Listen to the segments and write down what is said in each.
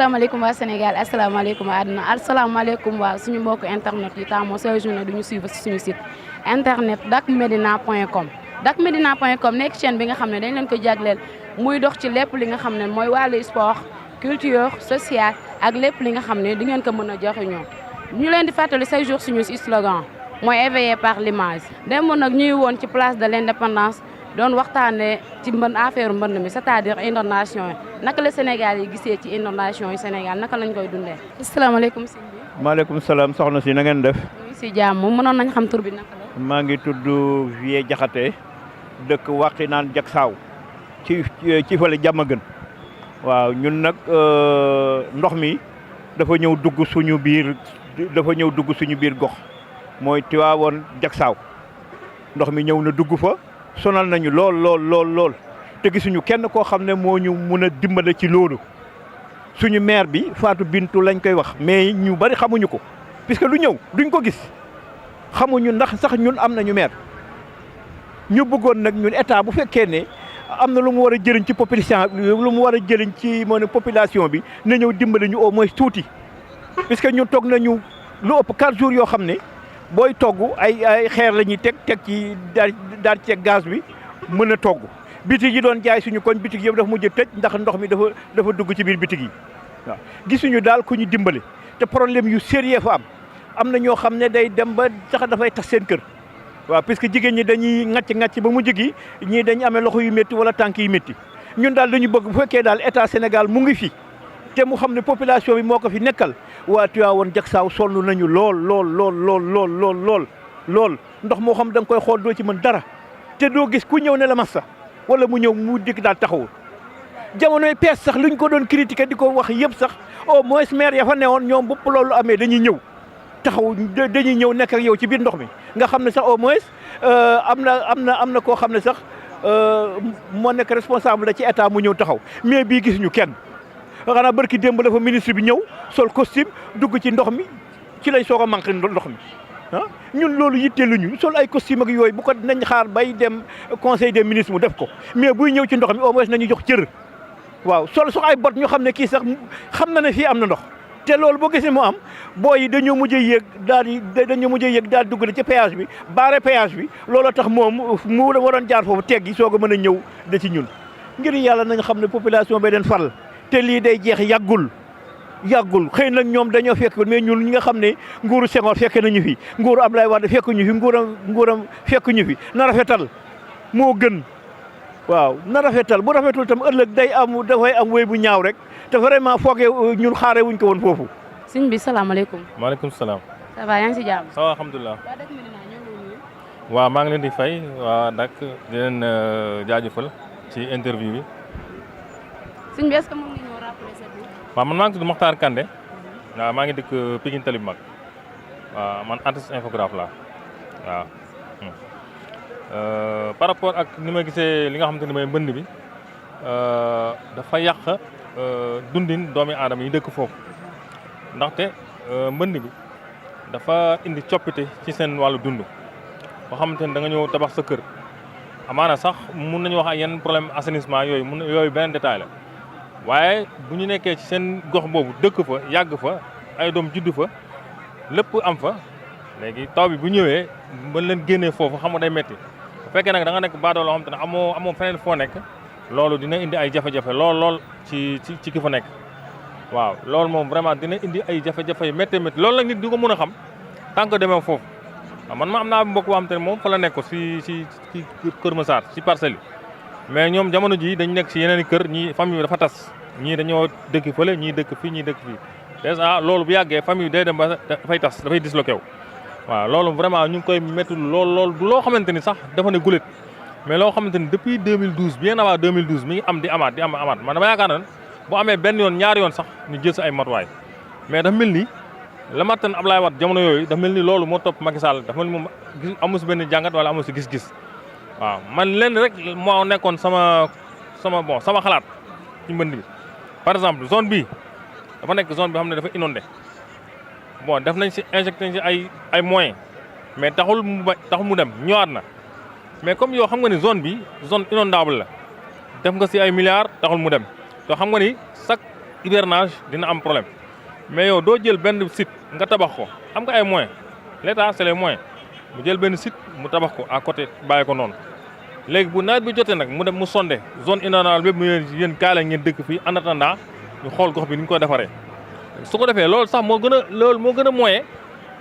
asalaamaaleykum waa Sénégal asalaamaaleykum waa àdduna asalaamaaleykum waa suñu mbokku internet yi taamoo sa journée duñu suivre si suñu site internet dakmedina.com dakmedina.com nekk chaîne bi nga xam ne dañ leen ko jagleel muy dox ci lépp li nga xam ne mooy wàllu sport culture sociale ak lépp li nga xam ne di ngeen ko mën a jëriñoo ñu leen di fàttali chaque jour suñu slogan mooy éveillé par l'image démb nag ñuy woon ci place de l'indépendance doon waxtaanee ci affaire mbënd mi c'est-à-dire inondation yi naka la Sénégal yi gisee ci inondation yi Sénégal naka lañ koy dundee. asalaamaaleykum sëñ bi. maaleykum salaam soxna si na ngeen def. ñu si jàmm mënoon nañ xam tur bi naka la. maa ngi tudd Vieux Jaxate dëkk waxi naan jak saaw ci fële jàmm gën waaw ñun nag ndox mi dafa ñëw dugg suñu biir gox mooy Tiwaawoon jak saaw ndox mi ñëw na dugg fa. sonal nañu lool te gisuñu kenn koo xam ne moo ñu mun a dimbale ci loolu suñu maire bi Fatou Bintou lañ koy wax mais ñu bari xamuñu ko puisque lu ñëw duñ ko gis xamuñu ndax sax ñun am nañu maire ñu bëggoon nag ñun état bu fekkee ne am na lu mu war a jëriñ ci population bi na ñëw dimbale ñu au moins tuuti puisque ñun toog nañu lu ëpp 4 jours yoo xam ne booy togg ay xeer la ñuy teg ci daal ceeg gaz bi mën a togg bitig yi doon jaay suñu koñ bitig yëpp dafa mujj tëj ndax ndox mi dafa dugg ci biir bitig yi waaw gisuñu daal ku ñu dimbale te problème yu sérieux fa am na ñoo xam ne day dem ba sax dafay tax seen kër waaw puisque jigéen ñi dañuy ŋàcc ba mujj gi ñii dañu amee loxo yu métti wala tànk yu métti ñun daal dañu bëgg bu fekkee daal état Sénégal mu ngi fi te mu xam ne population bi moo ko fi nekkal waa Tivaouane jak saaw sonn nañu lool ndox moo xam da nga koy xool doo ci mën dara te doo gis ku ñëw ne la massa wala mu ñëw mu dikk daal taxawul jamonoy pees sax luñ ko doon critiquer di ko wax yëpp sax au moins maire ya fa newoon ñoom bopp loolu amee dañuy ñëw taxaw dañuy ñëw nekk ak yow ci biir ndox mi nga xam ne sax au moins am na koo xam ne sax moo nekk responsable la ci état mu ñëw taxaw mais bii gisuñu kenn xanaa barki démb la fa ministre bi ñëw sol costume dugg ci ndox mi ci lañ soog a manqué ndox mi ñun loolu yitteeluñu sol ay costume ak yooyu bu ko nañ xaar bay dem conseil des ministres mu def ko mais buy ñëw ci ndox mi au moins nañu jox cër waaw sol ay bot ñu xam ne kii sax xam na ne fii am na ndox te loolu boo gisee mu am booy yi dañoo mujjee yéeg daal dugg na ci péage bi baare péage bi looloo tax moom mu waroon jaar foofu teggi soog a mën a ñëw da ci ñun ngir yàlla nañ xam ne population bay den fal te lii day jeex yàggul xëy nag ñoom dañoo fekk mais ñun ñi nga xam ne nguuru Senghor fekk nañu fi nguuru Abdoulaye Wade fekk ñu fi nguuram fekk ñu fi na rafetal moo gën waaw na rafetal bu rafetul tam ëllëg dafay am wéy bu ñaaw rek te vraiment foogee ñun xaare wuñ ko woon foofu. sëñ bi salaamaaleykum. maaleykum salaam. ça va yaa ngi si jàmm. ça va alhamdulilah. waaw maa ngi leen di fay waa dak di leen jaajëfal ci interview bi. sëñ bi est-ce que mën nga ñëw rappeler sa tur. waaw man maa ngi tudd Mokhtar Kandé waaw maa ngi dëkk Pikine Tali bu mag waaw man artiste infographe la waaw. Par rapport ak ni ma gisee li nga xamante ni mooy mbënd bi dafa yàq dundin doomi aadama yi dëkk foofu ndaxte mbënd bi dafa indi coppite ci seen wàllu dund boo xamante ni da nga ñëw tabax sa kër amaana sax mun nañu wax ay yenn problème assainissement yooyu beneen détail la waaye bu ñu nekkee ci seen gox boobu dëkk fa yàgg fa ay doom juddu fa lépp am fa léegi taw bi bu ñëwee ba leen génnee foofu xam nga day metti bu fekkee nag da nga nekk baadoo loo xam te ne amoo feneen foo nekk loolu dina indi ay jafe-jafe lool ci ki fa nekk waaw loolu moom vraiment dina indi ay jafe-jafe yu métti loolu nag nit di ko mën a xam tant que demee foofu waaw man ma am naa mbokk boo xam te ne moom fa la nekk ko ci Kër Massar ci parcelles yi mais ñoom jamono ji dañu nekk ci yeneen i kër ñii famille bi dafa tas ñii dañoo dëkk fële ñii dëkk fii ñii dëkk fii déjà loolu bu yàggee famille bi day dem ba dafay tas dafay disloqué wu waaw loolu vraiment ñu ngi koy métti lool du loo xamante ni sax dafa ne gulet mais loo xamante ni depuis 2012 bien avant 2012 mi ngi am di amaat man dama yaakaar na bu amee benn yoon ñaari yoon sax ñu jël si ay matuwaay mais dafa mel ni la mattan Ablaye Wade jamono yooyu dafa mel ni loolu moo topp Macky Sall dafa mel ni moom amu si benn jàngat wala amu si gis-gis waaw man leen rek moo nekkoon sama xalaat ci mbënd bi par exemple zone bii dafa nekk zone bi xam ne dafa inondé bon def nañ si injecté nañ si ay moyens mais taxul mu dem ñëwaat na mais comme yow xam nga ni zone bi zone inondable la def nga si ay milliards taxul mu dem te xam nga ni hivernage dina am problème mais yow doo jël benn site nga tabax ko am nga ay moyens l'État c'est les moyens mu jël benn site mu tabax ko à côté bàyyi ko noonu léegi bu nawet bi jotee nag mu dem mu sondé zone inondable bépp mu yéen kaale ngeen dëkk fii en attendant ñu xool gox bi ni ñu ko defaree su ko defee loolu sax moo gën a moyen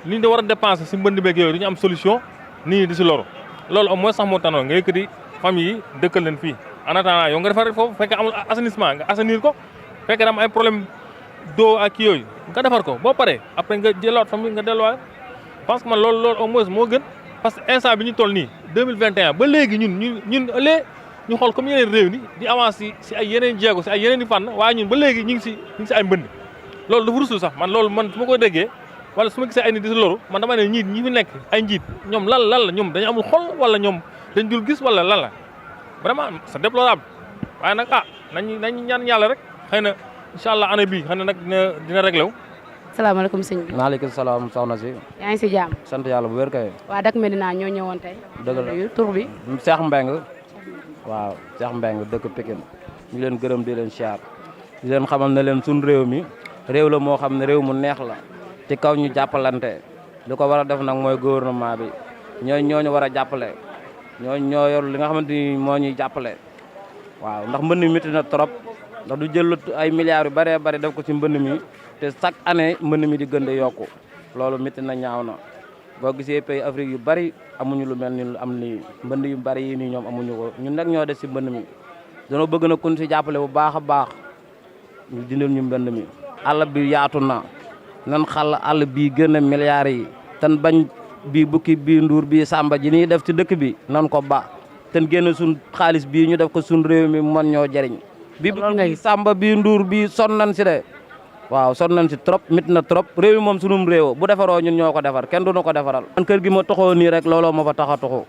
li ñu da war a dépenser si mbënd beeg yooyu du ñu am solution nit ñi di si loru loolu au moins sax moo tanoon nga yëkkati famille yi dëkkal leen fii en attendant yow nga defar foofu fekkee amul assainissement nga assainir ko fekkee da am ay problème d'eau ak kii yooyu nga defar ko boo paree après nga jëlaat famille nga delluwaat parce que man loolu au moins moo gën parce que instant bi ñu toll nii 2021 ba léegi ñun ëllëg ñu xool comme yeneen réew ni di avancer si ay yeneen jéego si ay yeneen i fànn waaye ñun ba léegi ñu ngi si ay mbënd loolu dafa rusul sax man loolu man su ma ko déggee wala su ma gisee ay nit di si loru man dama ne ñi fi nekk ay njiit ñoom lan la ñoom dañu amul xol wala ñoom dañ dul gis wala lan la vraiment c'est déplorable waaye nag nañ ñaan yàlla rek xëy na incha allah année bii xëy na nag dina réglé wu. salaamaaleykum sëñ bi. maaleykum salaam soxna si. yaa ngi si jàmm. sant yàlla bu wér kay. waa Dak Médina ñoo ñëwoon tey. dëgg la tur bi. Cheikh Mbengue. waaw Cheikh Mbengue dëkk Pikine ñu leen gërëm di leen siyaar di leen xamal ne leen suñ réew mi réew la moo xam ne réew mu neex la ci kaw ñu jàppalante li ko war a def nag mooy gouvernement bi ñooñu war a jàppale ñoo yor li nga xamante ni moo ñuy jàppale waaw ndax mbënd mi métti na trop ndax du jël ay milliards yu bëree bëri def ko ci mbënd mi te chaque année mbënd mi di gën di yokku loolu métti na ñaaw na boo gisee pays Afrique yu bëri amuñu lu mel ni lu am nii mbënd yu bëri yi nii ñoom amuñu ko ñun nag ñoo des si mbënd mi danoo bëgg na kun si jàppale bu baax a baax ñu dindal ñu mbënd mi àll bi yaatu na nan xal àll bii gën a milliards yi tan bañ bii bukki bii nduur bii sàmba ji nii def ci dëkk bi nan ko ba ten génn suñ xaalis bii ñu def ko suñ réew mi mën ñoo jëriñ bii bukki sàmba bii nduur bii son nañ si de waaw son nañ si trop mit na trop réew mi moom sunum réew bu defaroo ñun ñoo ko defar kenn du na ko defaral man kër gi ma toxoo nii rek looloo ma fa tax a toxu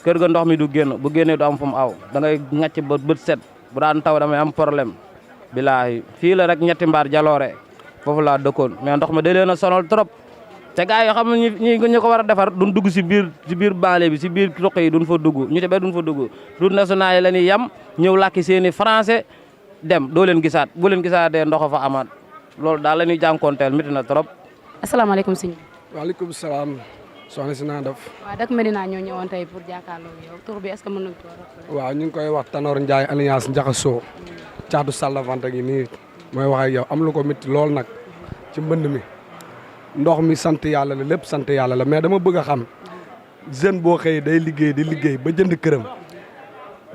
kër ga ndox mi du génn bu génnee du am fu mu aw da ngay ŋàcc ba bët set bu daan taw damay am problème bilaahi fii la rek ñetti mbaar jaloore foofu laa dëkkoon mais ndox ma da leen a sonal trop te gars yoo xam ne ñi ko war a defar duñ dugg si biir banlieue bi si biir roq yi duñ fa dugg ñu te ba duñ fa dugg route nationale yi la ñuy yem ñëw làkki seeni français dem doo leen gisaat bu leen gisaatee ndox fa amaat loolu daal la ñuy jànkoonteel métti na trop. asalaamaaleykum sëñ bi. waaleykum salaam soxna si naa def. waaw Dak Médina ñoo ñëwoon tey pour jàkkaarloo yow tur bi est-ce que mën nañu ko wax. waaw ñu ngi koy wax Tanor Ndiaye alliance Njaxasoo caatu Sallavante gi nii mooy wax ak yow am lu ko métti lool nag ci mbënd mi ndox mi sant yàlla la lépp sant yàlla la mais dama bëgg a xam jeune boo xëy day liggéey di liggéey ba jënd këram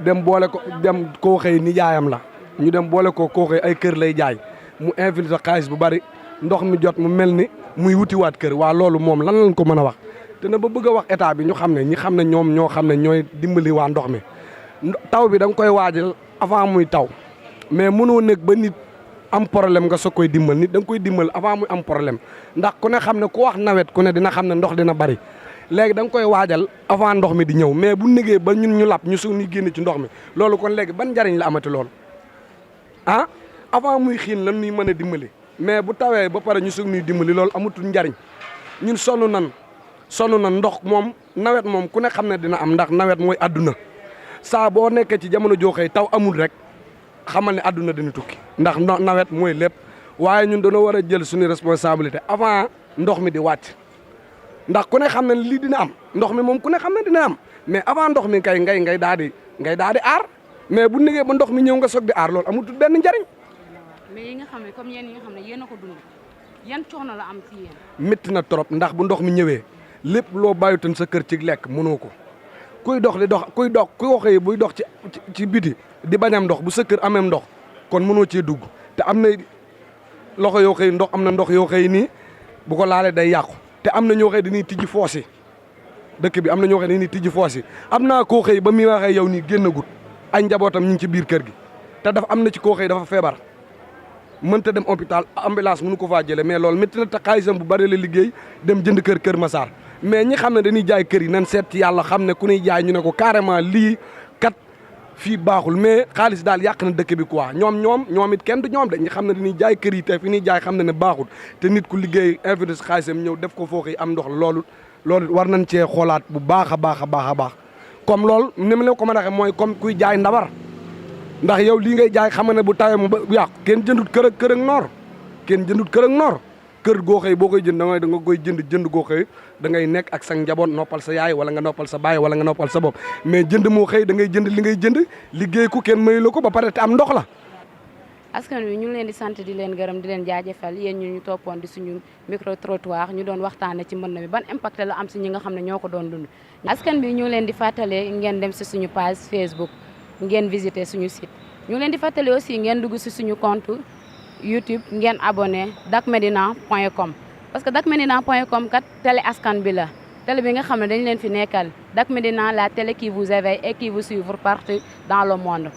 dem boole ko dem koo xëy ni jaayam la ñu dem boole ko koo xëy ay kër lay jaay mu invité xaalis bu bari ndox mi jot mu mel ni muy wutiwaat kër waa loolu moom lan lañ ko mën a wax te na ba bëgg a wax état bi ñu xam ne ñi xam ne ñoom ñoo xam ne ñooy dimbali waa ndox mi taw bi da nga koy waajal avant muy taw mais mënoo nekk ba nit am problème nga soog koy dimbal nit da nga koy dimbal avant muy am problème ndax ku ne xam ne ku wax nawet ku ne dina xam ne ndox dina bari léegi da nga koy waajal avant ndox mi di ñëw mais bu négee ba ñun ñu lap ñu suñu génn ci ndox mi loolu kon léegi ban njariñ la amati loolu ah avant muy xiin lan ñuy mën a dimbali mais bu tawee ba pare ñu suñu ñuy dimbali loolu amatul njariñ ñun sonn nan ndox moom nawet moom ku ne xam ne dina am ndax nawet mooy àdduna saa boo nekkee ci jamono jooxee taw amul rek xamal ne àdduna dina tukki ndax nawet mooy lépp waaye ñun dañoo war a jël suñu responsabilité avant ndox mi di wàcc ndax ku ne xam ne lii dina am ndox mi moom ku ne xam ne dina am mais avant ndox mi kay ngay daal di aar mais bu négee ba ndox mi ñëw nga soog di aar loolu amatul benn njariñ. mais yi nga xam ne comme yéen yi nga xam ne yéen a ko dund yan coono la am ci yéen. métti na trop ndax bu ndox mi ñëwee lépp loo bàyyutoon sa kër ci lekk mënoo ko kuy dox kuy xëy buy dox ci biti di bañam ndox bu sa kër amee ndox kon mënoo cee dugg te am na loxo yoo xëy ndox am na ndox yoo xëy nii bu ko laalee day yàqu te am na ñoo xëy dañuy tijji foos yi dëkk bi am na ñoo xëy dañuy tijji foos yi am naa koo xëy ba muy waxee yow nii génnagut ay njabootam ñu ngi ci biir kër gi te dafa am na ci koo xëy dafa feebar mënta dem hôpital ambulance mënu ko faa jëlee mais loolu métti na te xaalisam bu bari la liggéey dem jënd kër Massar mais ñi xam ne dañuy jaay kër yi nan seet ci yàlla xam ne ku ñuy jaay ñu ne ko carrément lii kat fii baaxul mais xaalis daal yàq na dëkk bi quoi ñoom it kenn du ñoom de ñi xam ne dañuy jaay kër yi te fi ñuy jaay xam ne baaxul te nit ku liggéey investi xaalisam ñëw def ko foofu am ndox loolu war nañ cee xoolaat bu baax a baax comme loolu ni ma leen ko mën a waxee mooy comme kuy jaay ndabar ndax yow lii ngay jaay xam ne bu tawee mu ba yàqu kenn jëndut kër ak noor kenn jëndut kër ak noor kër goo xëy boo koy jënd da nga koy jënd goo xëy da ngay nekk ak sa njaboot noppal sa yaay wala nga noppal sa baay wala nga noppal sa bopp mais jënd moo xëy da ngay jënd li ngay jënd liggéey ko kenn mayu la ko ba pare te am ndox la. askan wi ñu ngi leen di sant di leen gërëm di leen jaajëfal yéen ñu toppoon di suñu micro trottoir ñu doon waxtaane ci mbënd mi ban impact la am si ñi nga xam ne ñoo ko doon dund. askan bi ñu ngi leen di fàttale ngeen dem si suñu page Facebook ngeen visiter suñu site ñu ngi leen di fàttale aussi ngeen dugg si suñu compte YouTube ngeen abonné dakmedina.com parce que dakmedina.com kat télé askan bi la télé bi nga xam ne dañ leen fi nekkal Dak Médina la télé qui vous éveille et qui vous suit partout dans le monde.